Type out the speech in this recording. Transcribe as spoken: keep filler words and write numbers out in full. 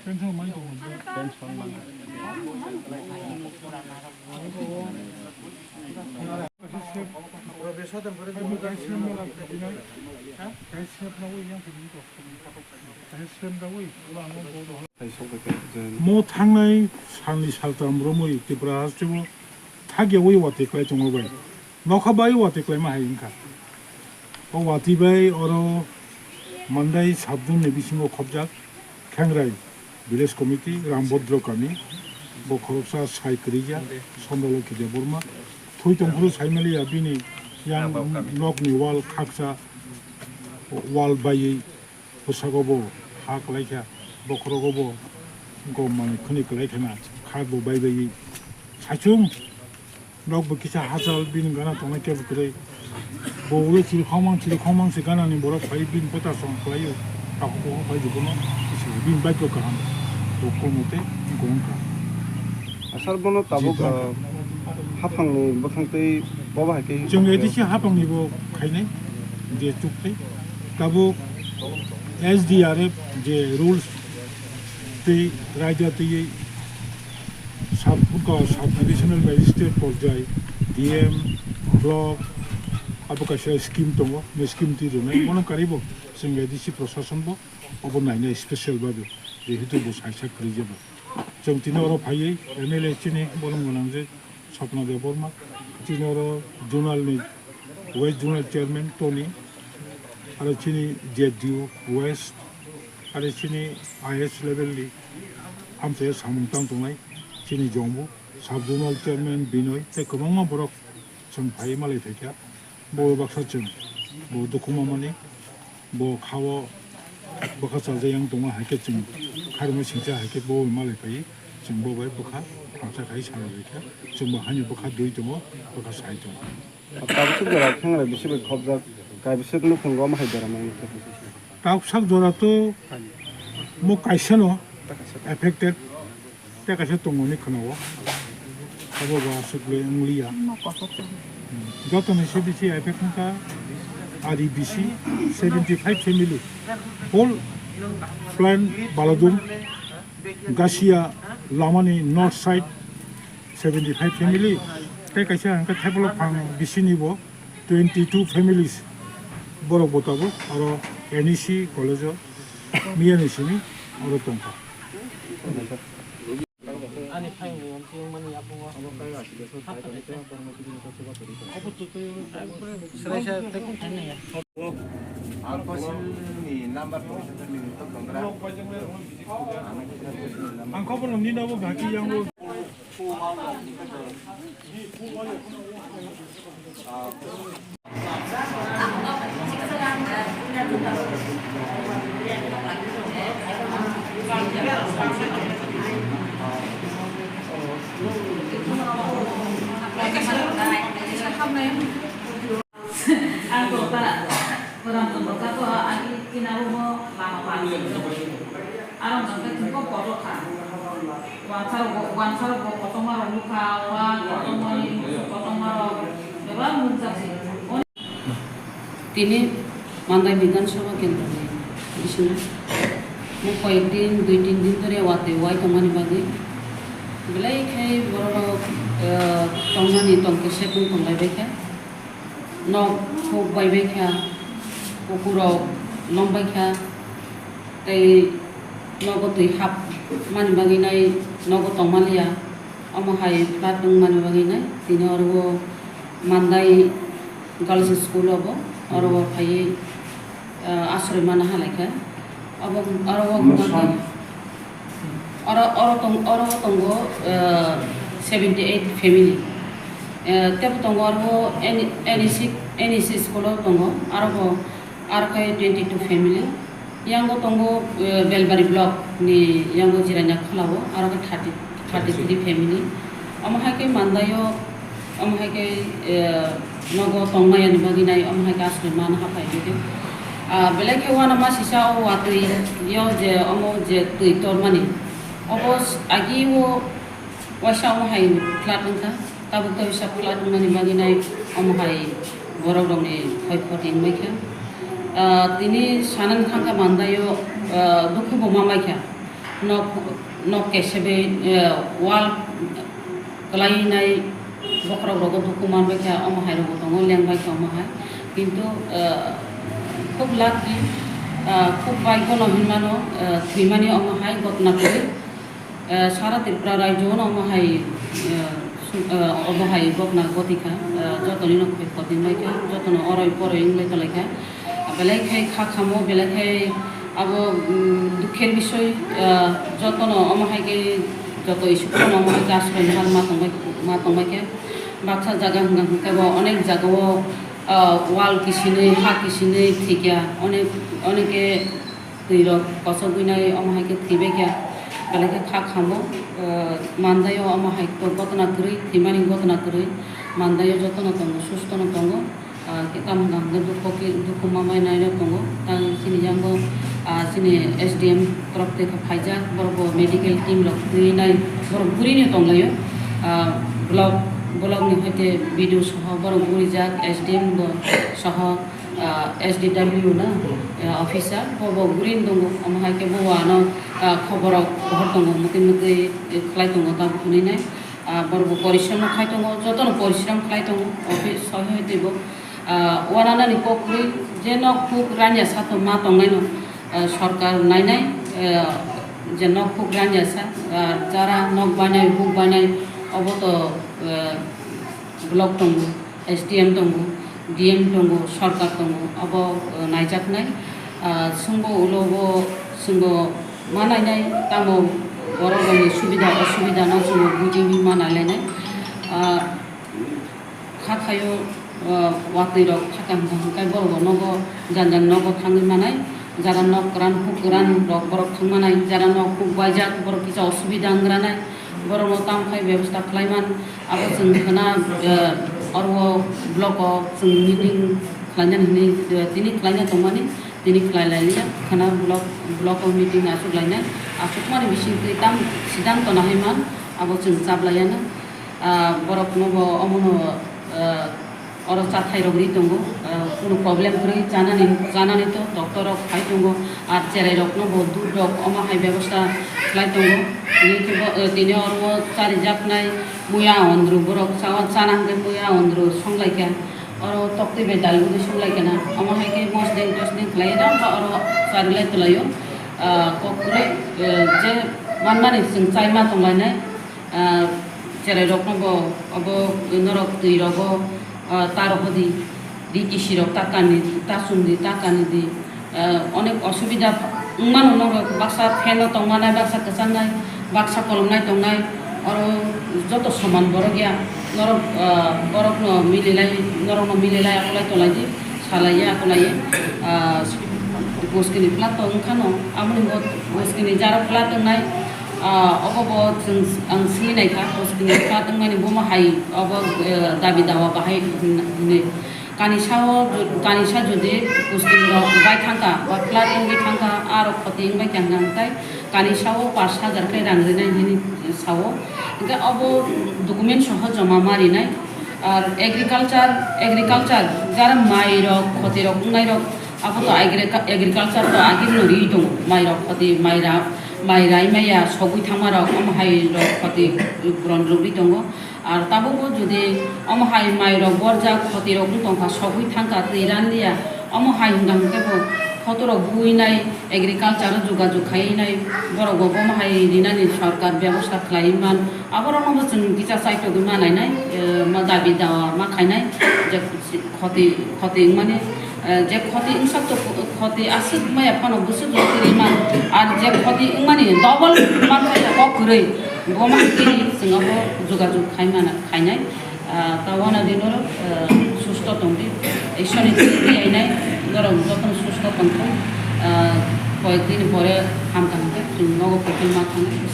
Tension man tongo. Mo thangnai salni saltam romwi Tripura hasteo thagyawi watwi klai tongo bai. Nokha bai watwi klaima hai wngkha. O watwi bai oro Mandai subzone ni bisingo khopjak Khengrai village committee, Rambodro kami, bo khoroksa sai kwrwija, Chandra Lokhi Debbarma. Thwi tongphuru saimaliya bini yang nokni wall khaksa wall baiwi bwskango bo ha kwlaikha, bokhorogo bo gom manwi khwnwi kwlaikhana, kha bo bai baiwi saichung. Nok bo kisa hachal bini gana tongnai kebo kwrwi. Bo ulo chiri khongmang, chiri khongmang se gana ni borok phai bini bwta song khlaio. Takhuk bo phai jotono kisa bini bike kaham. Bo kolmo tei gong kha. Asar bono tabuk, ah, haphang ni bwkhang tei bobo hai khe. Chwng A D C haphang ni bo khainai je chuk tei. Tabuk S D R F je rules tei raida tei sub, sub divisional magistrate porjai, D M, block, abo kaisa scheme tongo, bini scheme twi rwnai. Bono karwi bo chwng A D C prosason bo obo nainai special babe, jehetu bo saisa kwrwi jeba. Chwng tini oro phaiwi M L A chini borom gwnang je Swapna Debbarma, chini oro zonal ni West Zonal Chairman Tony, aro chini Z D U West, aro chini I S level ni amchai samung tang tongnai chini Jombu, Sub Zonal Chairman Binoy, tei kwbangma borok chwng phai malai phaikha. Bo baksa chwng bo dukhu mamani, bo khao bwkha chajak yang tongma hai khe chwng kharma singcha hai khe bo malai phai chwng bo bai bwkha hamsa khai sara bai kha chwng bo hani bwkha dui tongo bwkha sai tongo. Tabuk jora khangra bisi bai khobjak kai bisi nukhung gom hai dera mai. Tabuk sak jora to mo kaisa no affected. Tei kaisa tongo ni khwnao. Abo bo aswk le wng liya. Joto ni C D C affect wngkha R E B C seventy five family. Whole plan Baladum, Gasia lamani north side seventy five family. Tei kaisa hwnkhe Thaibolok phang bisini bo twenty two families. Borok bo tabuk oro N E C college o miya ni simi oro tongkha. Ani phaiyung ni ang tiyung mani yapung o. Obo tu twi. Srai sa tei kung thang ya. Ang kosil ni number tong sa ni to tong ra. Ang khobor nini nogo gaki yang o. Ang kota orang tu baka tu agi kinaru mo lama pasi. Arong jangka jengko kotor kha. Wansar bo, wansar bo kotoma rok nukha, wa kotoma ni, kotoma rok bebak nukjak si. Tini Mandai Bidhan Sabha Kendro ni bisingo mo koyek din, dui tin din dhori watwi wai tongmani bagwi belai khe borok rok, eh, tongmani tongkhe sepung tonglai bai kha. Nok huk bai bai kha, kukurok lom bai kha, tei nogo twi hap mani bagwi nai nogo tongma liya, omo hai flood wng mani bagwi nai tini oro o Mandai Girls School o bo oro o phaiwi, ah, asroi mana halai kha. Abo oro o hwnba khe oro, oro tong-, oro tongo, eh, seventy eight family. Eh, tebo tongo oro N E C, N E C school o tongo, aro bo, aro khe twenty two family. Yango tongo, eh, Belbari block ni yango Jirania Khola o, aro khe thirty, thirty three family. Omo hai khe Mandai o Omo hai khe, eh, nogo tongmaya ni bagwi nai, omo hai khe aswk mano haphai hwnkhe. Ah, belai khe uanama sisa o watwi yo je omo je twi tormani. Obo s-, agi o waisa omo hai flood wngkha. Tabuk tei hisab khlai tongmani bagwi nai omo hai borok rokni khoi khoti wngwi kha. Ah, tini sanani thangkha mandaio, ah, dukhu bo ma mai kha. Nok, nok kesebe, ah, wall kwlai nai bokhorok rogo dukhu man bai kha, omo hai rogo tongo, leng bai kha omo hai. Kintu, ah, khub lucky, ah, khub bhagyo no hinmano, ah, thwimani omo hai ghotona kwrwi. Eh, sara Tripura rajyo no omo hai, eh, su-, eh, obo hai ghotona ghoti kha, eh, joto ni no khoi khoti wng lai kha, joto no oroi poroi wng lai tong lai kha. Belai khai kha khamo, belai khai abo, mm, dukher bisoi, eh, joto no omo hai khe joto isuk no omo hai gas roi ma, ma tong bai, ma tong bai khe. Baksa jaga hwnka hwnka bo onek jaga o, eh, wall kisinwi, ha kisinwi thwikya, onek, onek khe twi rok kosogwi nai omo hai khe thwibai kha, belai khe kha khamo, eh, mandaio omo hai to ghotona kwrwi, thwimani ghotona kwrwi, mandaio jotono tongo, sustono tongo, ah, khe tamo hwnka hwnkhe dukho khe, dukhu ma mai nai rok tongo, tei chini yango, ah, chini S D M torok twi kha phaijak, borok bo medical team rok twi nai, borok gurino tonglaio, ah, block, block ni hoite B D O soho borok gurijak, S D M bo soho, ah, S D W na, ah, officer, bo, bo green tongo, omo hai khe bo ano, ah, khobor rok bohor tongo, mutui mutui khlai tongo, tabuk hwnwi nai, ah, borok bo porishram no khai tongo, joto no porishram khlai tongo, office soi hoi teibo, ah, uananani kok kwrwi je nok huk ranya sato ma tongnai no, ah, sorkar nai nai, ah, je nok huk ranya sa, ah, jara nok bainai huk bainai obo to, ah, block tongo, S D M tongo, D M tongo, sorkar tongo, abo, eh, naijaknai. Ah, chwngbo ulo bo chwngbo ma nainai, tamo borok rokni subida osubida no chwngbo bujiwi ma nailainai. Ah, kha khaio, ah, watwi rok khaka hwnka hwnkhai borok bo nogo jang jang nogo thangwi manai. Jara nok kwran huk kwran rok borok thang manai, jara nok huk baijak borok kisa osubida wngranai, borok no tamo khai bebosta khlai man. Abo chwng khna, eh, oro block o chwng meeting khlainani hwnwi, eh, tini khlaina tongmani, tini khlai lai liya. Khna block, block o meeting achuk lainai, achukmani bising twi tam siddhanto nahai man, abo chwng chap laiya na. Ah, borok no bo omo no, eh, Oro chathai rok ri tongo, ah, kunu problem kwrwi chanani, chanani to doctor rok phai tongo, ar cherai rok no bo dudh rok omo hai bebosta khlai tongo. Tini khe bo, eh, tini oro charijak nai muya ondru borok chawa chana hwnkhe muya ondru songlaikha. Oro toktwi bai dal guri songlaikha na, omo hai khe mosdeng tosdeng khlai da ba oro charilai twlaio. Ah, kok kwrwi, eh, je manmani chwng chai ma tonglainai. Ah, cherai rokno bo obo norok twi rogo, ah, ta rohodi, D T C rok ta kani, ta chumdi, ta kani di, ah, onek osubida wngmano norok baksa fan o tongmanai, baksa kwchangnai, baksa kolomnai tongnai, oro joto soman borok ya, norok, ah, borokno mililai, norokno mililai akolai tolai di, salai ya akolai, ah, buskini plat tong wngkhano, aboni bo buskini jaro plat tongnai. Ah, obo bo chwng, ang sini naikha, o sini kha tongmani bomo hai obo, eh, dabi dawa bahai hin-, hinwi. Kani sao ju-, kani sa jodi kuskin rok bai thangkha, ba flat wngwi thangkha, aro khoti wngbai thangkha, tei kani sao pash hajar khe rang rinai hinwi sao. Hwnkhe obo document soho joma ma rinai. Ar agriculture, agriculture, jara mai rok, khoti rok wngnai rok, abo to agrica-, agriculture to agini no riwi tongo. Mai rok khoti, mai ra-, mai rai maya sogwi thangma rok, omo hai rok khoti puron rwgwi tongo. Ar tabukbo jodi omo hai mai rok borjak, khoti rok wng tongkha, sogwi thangkha, twi ranliya, omo hai hwnka hwnkhe bo photo rok buinai, agriculture o jogajog khaiwi nai, borok bo bomo hai rinani sorkar bebosta khlaiwi man. Aborokno bo chwng kisa chaitogwi ma nainai, eh, ma dabi dawa ma khainai, je khoti, khoti wngmani, eh, je khoti wngsak to khoti aswk maya phano bwswk rok kwrwi man, ar je khoti wngmani double man khai kok kwrwi, bo ma tini chwng abo jogajog khai mana, khainai. Ah, ta uanadi norok, ah, susto tongdi. Ishwrni thwi twi ainai norok jotono susto tongthung. Ah, koyek din pore hamkha hwnkhe chwng nogo koitor ma thangnai.